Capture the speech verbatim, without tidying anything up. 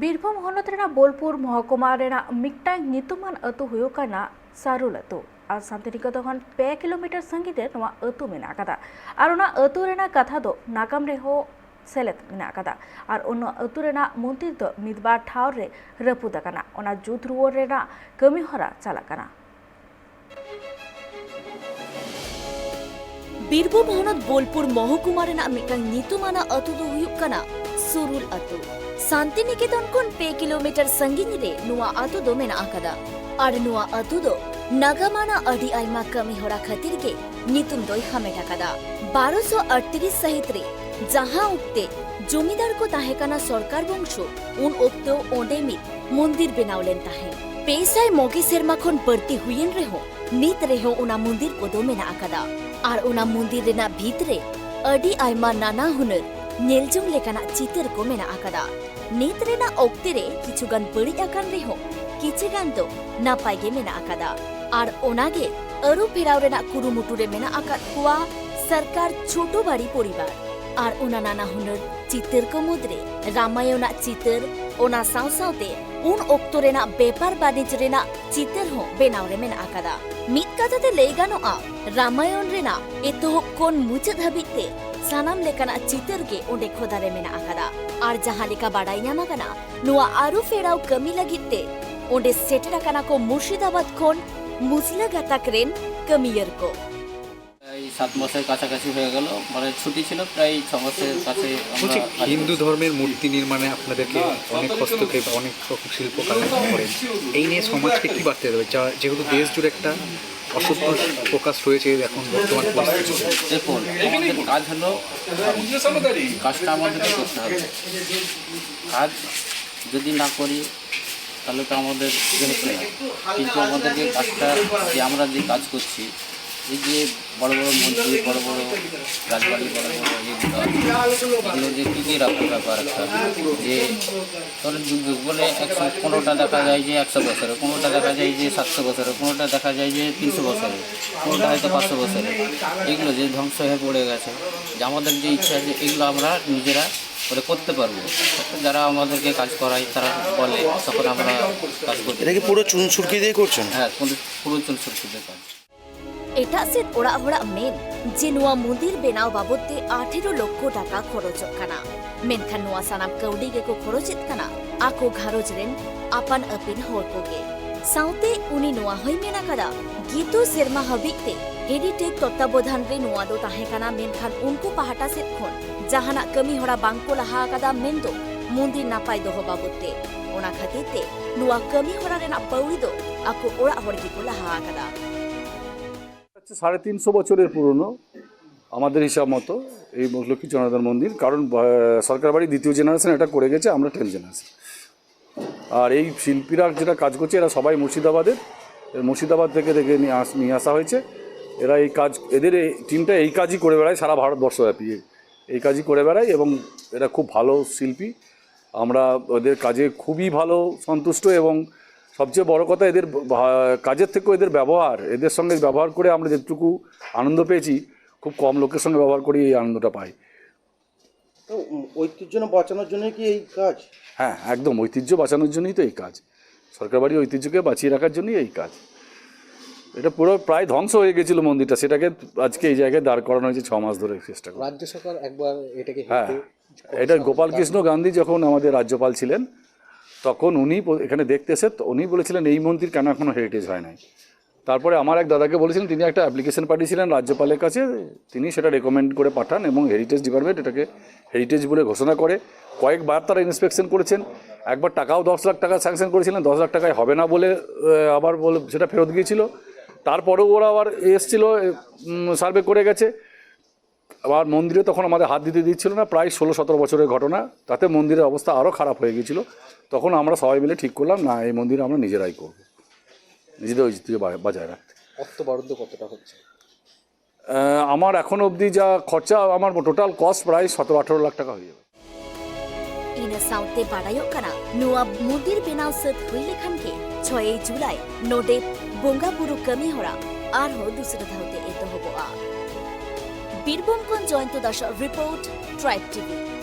ᱵᱤᱨᱵᱷᱩᱢ ᱦᱚᱱᱚᱛ ᱨᱮᱱᱟᱜ ᱵᱳᱞᱯᱩᱨ ᱢᱚᱦᱚᱠᱩᱢᱟ ᱨᱮᱱᱟᱜ ᱢᱤᱫᱴᱟᱝ ᱧᱩᱛᱩᱢᱟᱱ ᱟᱹᱛᱩ ᱦᱩᱭᱩᱜ ᱠᱟᱱᱟ ᱥᱟᱨᱩᱞ ᱟᱹᱛᱩ᱾ ᱟᱨ ᱥᱟᱱᱛᱤᱱᱤᱠᱮᱛᱚᱱ ᱠᱷᱚᱱ ᱯᱮ ᱠᱤᱞᱳᱢᱤᱴᱟᱨ ᱥᱟᱺᱜᱤᱧ ᱨᱮ ᱱᱚᱣᱟ ᱟᱹᱛᱩ ᱢᱮᱱᱟᱜ ᱟᱠᱟᱫᱟ᱾ ᱟᱨ ᱚᱱᱟ ᱟᱹᱛᱩ ᱨᱮᱱᱟᱜ ᱠᱟᱛᱷᱟ ᱫᱚ ᱱᱟᱜᱟᱢ ᱨᱮᱦᱚᱸ ᱥᱮᱞᱮᱫ ᱢᱮᱱᱟᱜ ᱟᱠᱟᱫᱟ᱾ ᱟᱨ ᱚᱱᱟ ᱟᱹᱛᱩ ᱨᱮᱱᱟᱜ ᱢᱚᱱᱫᱤᱨ ᱫᱚ ᱢᱤᱫ ᱵᱟᱨ ᱴᱷᱟᱶ ᱨᱮ ᱨᱟᱹᱯᱩᱫ ᱟᱠᱟᱱᱟ᱾ ᱚᱱᱟ ᱡᱩᱛ ᱨᱩᱣᱟᱹᱲ ᱨᱮᱱᱟᱜ ᱠᱟᱹᱢᱤ ᱦᱚᱨᱟ ᱪᱟᱞᱟᱜ ᱠᱟᱱᱟ᱾ ᱵᱤᱨᱵᱷᱩᱢ ᱦᱚᱱᱚᱛ ᱵᱳᱞᱯᱩᱨ ᱢᱚᱦᱚᱠᱩᱢᱟ ᱨᱮᱱᱟᱜ ᱢᱤᱫᱴᱟᱝ ᱧᱩᱛᱩᱢᱟᱱᱟᱜ ᱟᱹᱛᱩ ᱫᱚ ᱦᱩᱭᱩᱜ ᱠᱟᱱᱟ ᱥᱩᱨᱩᱞ ᱟᱹᱛᱩ᱾ ᱥᱟᱱᱛᱤᱱᱤᱠᱮᱛᱚᱱ ᱠᱷᱚᱱ ᱯᱮ ᱠᱤᱞᱳᱢᱤᱴᱟᱨ ᱥᱟᱺᱜᱤᱧ ᱨᱮ ᱱᱚᱣᱟ ᱟᱹᱛᱩ ᱫᱚ ᱢᱮᱱᱟᱜ ᱟᱠᱟᱫᱟ᱾ ᱟᱨ ᱱᱚᱣᱟ ᱟᱹᱛᱩ ᱫᱚ ᱱᱟᱜᱟᱢᱟᱱᱟᱜ ᱟᱹᱰᱤ ᱟᱭᱢᱟ ᱠᱟᱹᱢᱤ ᱦᱚᱨᱟ ᱠᱷᱟᱹᱛᱤᱨ ᱜᱮ ᱧᱩᱛᱩᱢ ᱫᱚᱭ ᱦᱟᱢᱮᱴ ᱟᱠᱟᱫᱟ᱾ ᱵᱟᱨᱚᱥᱚ ᱟᱴᱛᱨᱤᱥ ᱥᱟᱹᱦᱤᱛ ᱨᱮ ᱡᱟᱦᱟᱸ ᱚᱠᱛᱮ ᱡᱚᱢᱤᱫᱟᱨ ᱠᱚ ᱛᱟᱦᱮᱸ ᱠᱟᱱᱟ ᱥᱚᱨᱠᱟᱨ ᱵᱚᱝᱥᱚ, ᱩᱱ ᱚᱠᱛᱚ ᱚᱸᱰᱮ ᱢᱤᱫ ᱢᱚᱱᱫᱤᱨ ᱵᱮᱱᱟᱣ ᱞᱮᱱ ᱛᱟᱦᱮᱸ᱾ ᱯᱮ ᱥᱟᱭ ᱢᱚᱜᱮ ᱥᱮᱨᱢᱟ ᱠᱷᱚᱱ ᱵᱟᱹᱲᱛᱤ ᱦᱩᱭᱮᱱ ᱨᱮᱦᱚᱸ, ᱱᱤᱛ ᱨᱮᱦᱚᱸ ᱚᱱᱟ ᱢᱚᱱᱫᱤᱨ ᱠᱚᱫᱚ ᱢᱮᱱᱟᱜ ᱟᱠᱟᱫᱟ᱾ ᱟᱨ ᱚᱱᱟ ᱢᱚᱱᱫᱤᱨ ᱨᱮᱱᱟᱜ ᱵᱷᱤᱛ ᱨᱮ ᱟᱹᱰᱤ ᱟᱭᱢᱟ ᱱᱟᱱᱟ ᱦᱩᱱᱟᱹᱨ ᱧᱮᱞ ᱡᱚᱝ ᱞᱮᱠᱟᱱᱟᱜ ᱪᱤᱛᱟᱹᱨ ᱠᱚ ᱢᱮᱱᱟᱜ ᱟᱠᱟᱫᱟ᱾ ᱱᱤᱛ ᱨᱮᱱᱟᱜ ᱚᱠᱛᱮ ᱨᱮ ᱠᱤᱪᱷᱩ ᱜᱟᱱ ᱵᱟᱹᱲᱤᱡ ᱟᱠᱟᱱ ᱨᱮᱦᱚᱸ, ᱠᱤᱪᱷᱩ ᱜᱟᱱ ᱫᱚ ᱱᱟᱯᱟᱭ ᱜᱮ ᱢᱮᱱᱟᱜ ᱟᱠᱟᱫᱟ᱾ ᱟᱨ ᱚᱱᱟ ᱜᱮ ᱟᱹᱨᱩ ᱯᱷᱮᱨᱟᱣ ᱨᱮᱱᱟᱜ ᱠᱩᱨᱩᱢᱩᱴᱩ ᱨᱮ ᱢᱮᱱᱟᱜ ᱟᱠᱟᱫ ᱠᱚᱣᱟ ᱥᱚᱨᱠᱟᱨ ᱪᱷᱳᱴᱳ ᱵᱟᱲᱤ ᱯᱚᱨᱤᱵᱟᱨ᱾ ᱟᱨ ᱚᱱᱟ ᱱᱟᱱᱟ ᱦᱩᱱᱟᱹᱨ ᱪᱤᱛᱟᱹᱨ ᱠᱚ ᱢᱩᱫᱽᱨᱮ ᱨᱟᱢᱟᱭᱚᱱᱟᱜ ᱪᱤᱛᱟᱹᱨ, ᱚᱱᱟ ᱥᱟᱶ ᱥᱟᱶᱛᱮ ᱩᱱ ᱚᱠᱛᱚ ᱨᱮᱱᱟᱜ ᱵᱮᱯᱟᱨ ᱵᱟᱹᱱᱤᱡᱽ ᱨᱮᱱᱟᱜ ᱪᱤᱛᱟᱹᱨ ᱦᱚᱸ ᱵᱮᱱᱟᱣ ᱨᱮ ᱢᱮᱱᱟᱜ ᱟᱠᱟᱫᱟ᱾ ᱢᱤᱫ ᱠᱟᱛᱷᱟ ᱛᱮ ᱞᱟᱹᱭ ᱜᱟᱱᱚᱜᱼᱟ, ᱨᱟᱢᱟᱭᱚᱱ ᱨᱮᱱᱟᱜ ᱮᱛᱚᱦᱚᱵ ᱠᱷᱚᱱ ᱢᱩᱪᱟᱹᱫ ᱦᱟᱹᱵᱤᱡ ᱛᱮ ᱥᱟᱱᱟᱢ ᱞᱮᱠᱟᱱᱟᱜ ᱪᱤᱛᱟᱹᱨ ᱜᱮ ᱚᱸᱰᱮ ᱠᱷᱚᱫᱟ ᱨᱮ ᱢᱮᱱᱟᱜ ᱟᱠᱟᱫᱟ᱾ ᱟᱨ ᱡᱟᱦᱟᱸ ᱞᱮᱠᱟ ᱵᱟᱰᱟᱭ ᱧᱟᱢ ᱟᱠᱟᱱᱟ, ᱱᱚᱣᱟ ᱟᱹᱨᱩ ᱯᱷᱮᱨᱟᱣ ᱠᱟᱹᱢᱤ ᱞᱟᱹᱜᱤᱫ ᱛᱮ ᱚᱸᱰᱮ ᱥᱮᱴᱮᱨ ᱟᱠᱟᱱᱟ ᱠᱚ ᱢᱩᱨᱥᱤᱫᱟᱵᱟᱫᱽ ᱠᱷᱚᱱ ᱢᱩᱥᱞᱟᱹ ᱜᱟᱛᱟᱠ ᱨᱮᱱ ᱠᱟᱹᱢᱤᱭᱟᱹᱨ ᱠᱚ᱾ প্রায় সাত মাসের কাছাকাছি হয়ে গেল, মানে ছুটি ছিল, প্রায় ছ মাসের কাছে আমরা বলছি, কাজ হিন্দু করছি। ধর্মের মূর্তি নির্মাণে আপনাদেরকে অনেক হস্তক্ষেপ, অনেক রকম শিল্পকার করেন। এই নিয়ে সমাজকে কি বার্তা দেবে, যা যেহেতু দেশ জুড়ে একটা অসন্তোষ প্রকাশ রয়েছে এখন বর্তমান পরিস্থিতিতে? দেখুন, আমাদের কাজ হলো, কাজটা আমাদেরকে করতে হবে। কাজ যদি না করি, তাহলে তো আমাদের ইয়ে হচ্ছে না। কিন্তু আমাদেরকে কাজটা, যে আমরা যে কাজ করছি, এই যে বড় বড় মন্দির, বড় বড় রাজবাড়ি, বড় বড় ইয়েগুলো আছে, এগুলো যে কী কী রাখার ব্যাপার একটা, যে ধরেন যুগ যুগ বলে একশো কোনোটা দেখা যায় যে একশো বছরে, কোনোটা দেখা যায় যে সাতশো বছরে, কোনোটা দেখা যায় যে তিনশো বছরে, কোনোটা হয়তো পাঁচশো বছরে, এগুলো যে ধ্বংস হয়ে পড়ে গেছে, যে আমাদের যে ইচ্ছা আছে এগুলো আমরা নিজেরা করে করতে পারবো। যারা আমাদেরকে কাজ করায় তারা বলে, তখন আমরা কাজ করি। এটা কি পুরো চুন সুরকি দিয়ে করছেন? হ্যাঁ, পুরো পুরো চুন সুরকিতে কাজ। ᱮᱴᱟᱜ ᱥᱮᱫ ᱚᱲᱟᱜ ᱦᱚᱲᱟᱜ ᱢᱮᱱ ᱡᱮ ᱱᱚᱣᱟ ᱢᱚᱱᱫᱤᱨ ᱵᱮᱱᱟᱣ ᱵᱟᱵᱚᱫ ᱛᱮ ᱟᱴᱷᱮᱨᱚ ᱞᱚᱠᱠᱷᱚ ᱴᱟᱠᱟ ᱠᱷᱚᱨᱚᱪᱚᱜ ᱠᱟᱱᱟ, ᱢᱮᱱᱠᱷᱟᱱ ᱱᱚᱣᱟ ᱥᱟᱱᱟᱢ ᱠᱟᱹᱣᱰᱤ ᱜᱮᱠᱚ ᱠᱷᱚᱨᱚᱪᱮᱫ ᱠᱟᱱᱟ ᱟᱠᱚ ᱜᱷᱟᱨᱚᱸᱡᱽ ᱨᱮᱱ ᱟᱯᱟᱱ ᱟᱹᱯᱤᱱ ᱦᱚᱲ ᱠᱚᱜᱮ᱾ ᱥᱟᱶᱛᱮ ᱩᱱᱤ ᱱᱚᱣᱟ ᱦᱚᱸᱭ ᱢᱮᱱ ᱟᱠᱟᱫᱟ, ᱜᱤᱛᱩ ᱥᱮᱨᱢᱟ ᱦᱟᱹᱵᱤᱡ ᱛᱮ ᱦᱮᱨᱤᱴᱮᱡᱽ ᱛᱚᱛᱛᱟᱵᱚᱫᱷᱟᱱ ᱨᱮ ᱱᱚᱣᱟ ᱫᱚ ᱛᱟᱦᱮᱸ ᱠᱟᱱᱟ, ᱢᱮᱱᱠᱷᱟᱱ ᱩᱱᱠᱩ ᱯᱟᱦᱴᱟ ᱥᱮᱫ ᱠᱷᱚᱱ ᱡᱟᱦᱟᱱᱟᱜ ᱠᱟᱹᱢᱤ ᱦᱚᱨᱟ ᱵᱟᱝ ᱠᱚ ᱞᱟᱦᱟ ᱟᱠᱟᱫᱟ, ᱢᱮᱱᱫᱚ ᱢᱚᱱᱫᱤᱨ ᱱᱟᱯᱟᱭ ᱫᱚᱦᱚ ᱵᱟᱵᱚᱫ ᱛᱮ᱾ ᱚᱱᱟ ᱠᱷᱟᱹᱛᱤᱨ ᱛᱮ ᱱᱚᱣᱟ ᱠᱟᱹᱢᱤ ᱦᱚᱨᱟ ᱨᱮᱱᱟᱜ ᱯᱟᱹᱣᱲᱤ ᱫᱚ ᱟᱠᱚ ᱚᱲᱟᱜ ᱦᱚᱲ ᱜᱮᱠᱚ ᱞᱟᱦᱟ ᱟᱠᱟᱫᱟ᱾ হচ্ছে সাড়ে তিনশো বছরের পুরনো আমাদের হিসাব মতো এই লক্ষ্মী জনার্দন মন্দির, কারণ আহ, সরকার বাড়ি দ্বিতীয় জেনারেশন এটা করে গেছে, আমরা টেন্থ জেনারেশন। আর এই শিল্পীরা যেটা কাজ করছে, এরা সবাই মুর্শিদাবাদের, এর মুর্শিদাবাদ থেকে ডেকে নিয়ে আস নিয়ে আসা হয়েছে। এরা এই কাজ, এদের এই টিমটা এই কাজই করে বেড়ায় সারা ভারতবর্ষব্যাপী, এই কাজই করে বেড়ায় এবং এরা খুব ভালো শিল্পী। আমরা ওদের কাজে খুবই ভালো সন্তুষ্ট এবং সবচেয়ে বড় কথা, এদের ভা- কাজের থেকেও এদের ব্যবহার, এদের সঙ্গে ব্যবহার করে আমরা যেটুকু আনন্দ পেয়েছি, খুব কম লোকের সঙ্গে ব্যবহার করেই এই আনন্দটা পাই। তো উম, ঐতিহ্য না বাঁচানোর জন্য কি এই কাজ? হ্যাঁ, একদম ঐতিহ্য বাঁচানোর জন্যই তো এই কাজ, সরকার বাড়ির ঐতিহ্যকে বাঁচিয়ে রাখার জন্যই এই কাজ। এটা পুরো প্রায় ধ্বংস হয়ে গেছিল মন্দিরটা, সেটাকে আজকে এই জায়গায় দাঁড় করানো হয়েছে ছ মাস ধরে চেষ্টা করে। রাজ্য সরকার একবার এটাকে হ্যাঁ, হেঁটে এটা গোপালকৃষ্ণ গান্ধী যখন আমাদের রাজ্যপাল ছিলেন, তখন উনি প- এখানে দেখতে এসে তো উনি বলেছিলেন, "এই মন্দির কেন এখনো হেরিটেজ হয় নাই?" তারপরে আমার এক দাদাকে বলেছিলেন, তিনি একটা অ্যাপ্লিকেশন পাঠিয়েছিলেন রাজ্যপালের কাছে, তিনি সেটা রেকমেন্ড করে পাঠান এবং হেরিটেজ ডিপার্টমেন্ট এটাকে হেরিটেজ বলে ঘোষণা করে। কয়েকবার তারা ইন্সপেকশন করেছেন, একবার টাকাও দশ লাখ টাকা স্যাংশন করেছিলেন, দশ লাখ টাকায় হবে না বলে আহ, আবার বলে সেটা ফেরত গিয়েছিল। তারপরেও ওরা আবার এসছিল, সার্ভে করে গেছে। আবার মন্দিরে তখন আমাদের হাত দিতে দিচ্ছিল না, প্রায় ষোলো সতেরো বছরের ঘটনা। তাতে মন্দিরের অবস্থা আরও খারাপ হয়ে গেছিলো। তখন আমরা সবাই মিলে ঠিক করলাম, না, এই মন্দির আমরা নিজেরাই করব, নিজেদের ঐতিহ্য বা- বজায় রাখতে। অর্থ বরাদ্দ কতটা হচ্ছে? ᱟᱸ, ᱟᱢᱟᱨ ᱮᱠᱷᱚᱱ ᱚᱵᱫᱤ ᱡᱟ ᱠᱷᱚᱨᱪᱟ, ᱟᱢᱟᱨ ᱴᱳᱴᱟᱞ ᱠᱚᱥᱴ ᱯᱨᱟᱭ ᱥᱚᱛᱨᱚ ᱟᱴᱷᱨᱚ ᱞᱟᱠᱷ ᱴᱟᱠᱟ ᱦᱩᱭᱩᱜᱼᱟ᱾ ᱤᱱᱟᱹ ᱥᱟᱶᱛᱮ ᱵᱟᱰᱟᱭᱚᱜ ᱠᱟᱱᱟ, ᱱᱚᱣᱟ ᱢᱚᱱᱫᱤᱨ ᱵᱮᱱᱟᱣ ᱥᱟᱹᱛ ᱦᱩᱭ ᱞᱮᱠᱷᱟᱱ ᱜᱮ ᱪᱷᱚᱭᱮᱭ ᱡᱩᱞᱟᱭ ᱱᱚᱰᱮ ᱵᱚᱸᱜᱟ ᱵᱩᱨᱩ ᱠᱟᱹᱢᱤ ᱦᱚᱨᱟ ᱟᱨᱦᱚᱸ ᱫᱩᱥᱨᱟᱹ ᱫᱷᱟᱣ ᱛᱮ ᱮᱛᱚᱦᱚᱵᱚᱜᱼᱟ᱾ ᱵᱤᱨᱵᱷᱩᱢ ᱠᱷᱚᱱ ᱡᱚᱭᱚᱱᱛᱚ ᱫᱟᱥᱟᱜ ᱨᱤᱯᱳᱨᱴ, ᱴᱨᱟᱭᱤᱵ ᱴᱤᱵᱷᱤ᱾